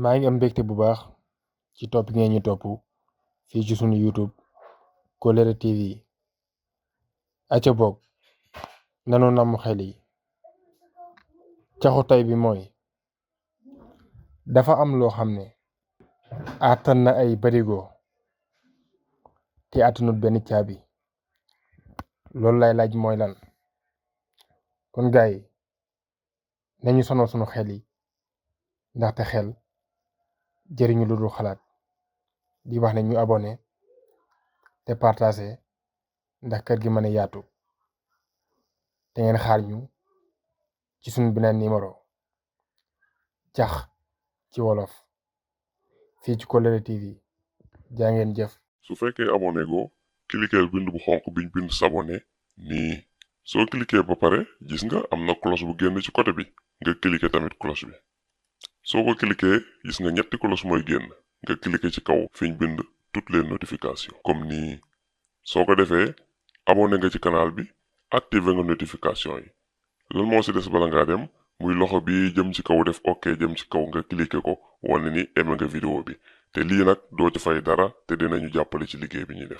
maa ngi am mbégte bu baax ci topp ngeen ñu topp fii ci sunu YouTube Kolere TV aca boog nanu namm xel yi caxu tay bi mooy dafa am loo xam ne àttan na ay barigo te àttanut benn caabi loolu lay laaj mooy lan. kon gaay yi nañu sonal sunu xel yi ndaxte xel jëriñu lu dul xalaat di wax ne ñu abonné te partagé ndax kër gi mën a yaatu te ngeen xaar ñu ci sunu beneen numéro cax ci wolof fii ci Kolere TV jaa ngeen jëf. su fekkee abonné go cliquer bind bu xonq biñ bind s'abonner nii soo cliquer ba pare gis nga am na cloche bu génn ci côté bi nga cliquer tamit cloche bi soo ko cliquer gis nga ñetti cloche mooy génn nga cliquer ci kaw fiñ bind toutes les notifications comme nii soo ko defee abonné nga ci canal bi activer nga notification yi lan moo ci des bala ngaa dem muy loxo bi jëm ci kaw def ok jëm ci kaw nga cliquer ko wane ni aimé nga vidéo bi te lii nag doo ci fay dara te dinañu jàppale ci liggéey bi ñuy def.